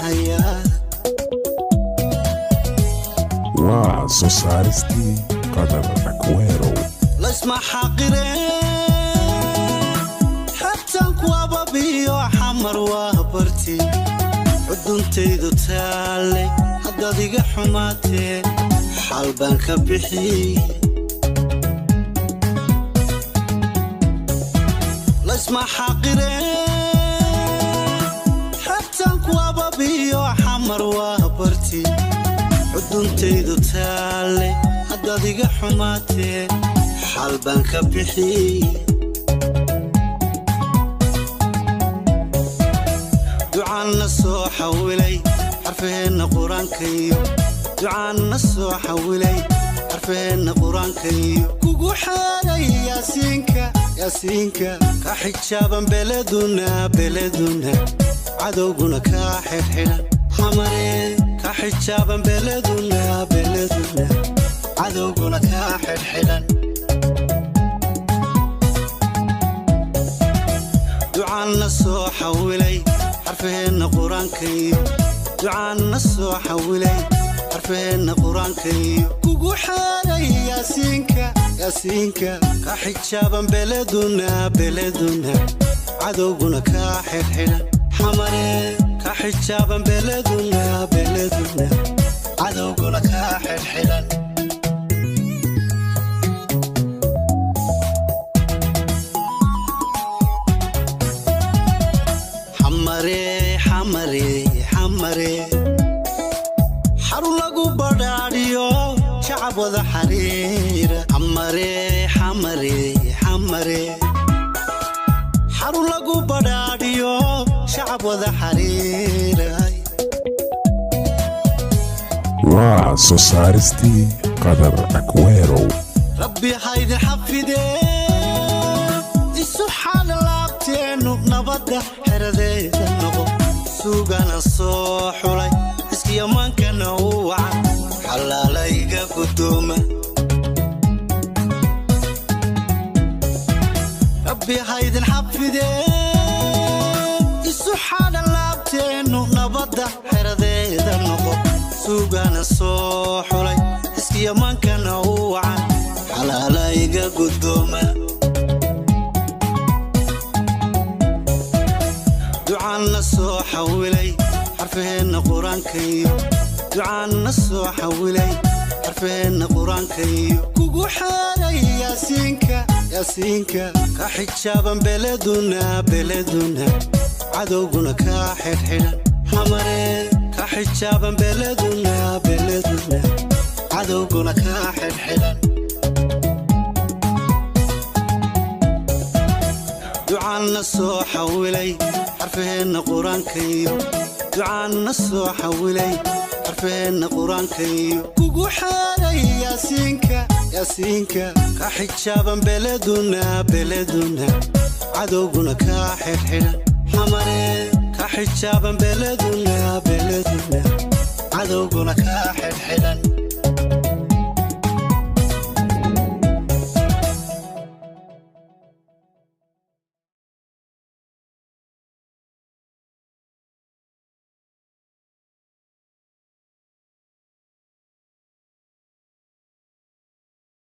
hayaa. Waa soo saaristii Qadar Akwero. Laysma xaqiree, xebtaan ku ababiyo, Xamar waa barti xuduntaydu taalle. Haddaad iga xumaatee, xaal baan ka bixi. Laysma xaqiree, xebtaan ku ababiyo, Xamar waa barti xuduntaydu taalle. Haddaad iga xumaatee, xaal baan ka bixi. Ducaanna soo xawilay xarfaheenna qur-aankayo, ducaanna soo xawilay xarfaheenna qur-aankayo, kugu xeeray Yaasiinka, Yaasiinka ka xijaaban beleduna, beleduna cadowguna kaa xidhxidhan. Xamaree ka xijaaban beleduna, beleduna cadowguna kaa xidhxidhan. Ducaanna soo xawilay xarfaheenna qur-aankayo, ducaanna soo xawilay xarfaheenna qur-aankayo, kugu xeeray Yaasiinka, Yaasiinka ka xijaaban beleduna, beleduna cadowguna kaa xidhxidhan. Xamaree ka xijaaban beleduna, beleduna cadowguna kaa xidhxidhan. Xamare, xamare, xamare, xarun lagu badhaadhiyo, shacab wada xariira. Xamare, xamare, xamare, xarun lagu badhaadhiyo, shacab wada xariira. Waa soo saaristii Qadar Akwero. Rabbi haydin xafidee, isu xaala laabteennu nabadda xeradeeda noqo. Suugana soo xulay, iskiyamaankana u wacan, xalaalayga guddooma. Rabbi haydin xafidee, isu xaala laabteennu nabadda xeradeeda noqo. Suugana soo xulay, iskiyamaankana u wacan, xalaalayga guddooma. Ducaanna soo xawilay xarfaheenna qur-aankayo, ducaanna soo xawilay xarfaheenna qur-aankayo, kugu xeeray Yaasiinka, Yaasiinka ka xijaaban beleduna, beleduna cadowguna kaa xidhxidhan. Xamaree ka xijaaban beleduna, beleduna cadowguna kaa xidhxidhan. Ducaanna soo xawilay xarfaheenna qur-aankayo, ducaanna soo xawilay xarfaheenna qur-aankayo, kugu xeeray Yaasiinka, Yaasiinka ka xijaaban beleduna, beleduna cadowguna kaa xidhxidhan. Xamaree ka xijaaban beleduna, beleduna cadowguna